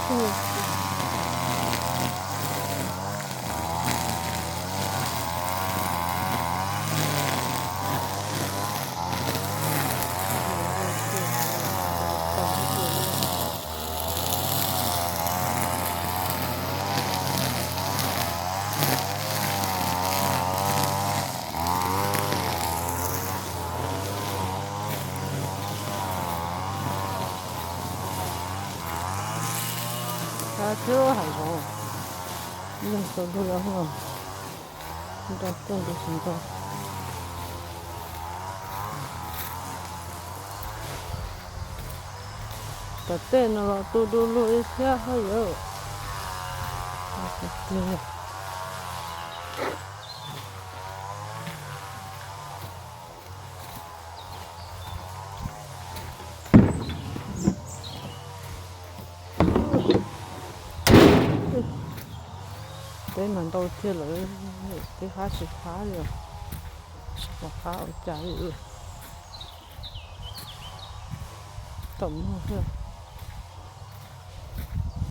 Tag thiab hais los, yeej tau dua los nrog tuaj ntu xeev tau. Tom tej no los tu du lug li thiab haj yam. Teb mas ntau thiab lawm, teb hab tsis hab li, tsis pom qab ua cas li. Tom muag thiab.